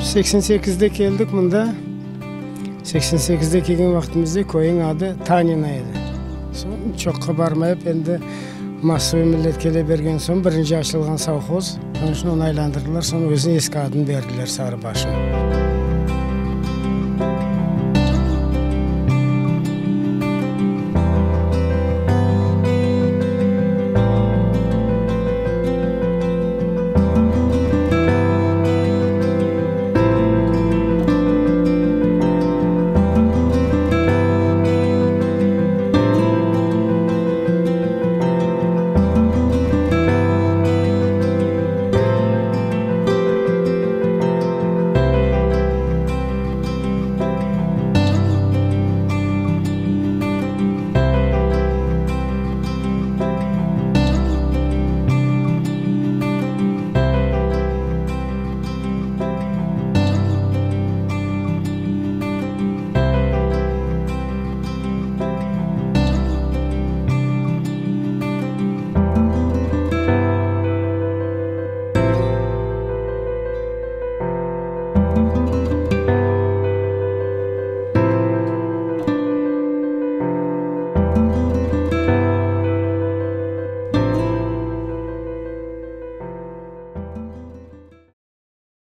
88-de keldik mında. 88-de kelgen vaqtımızda köyniñ adı Tanina edi. Soñ çoqqa barmayıp endi massovıy millet kele bergen soñ birinci açılğan sovhoz, onıñ içün onı aylandırdılar, soñ özüne eski adını berdiler, Sarıbaşı.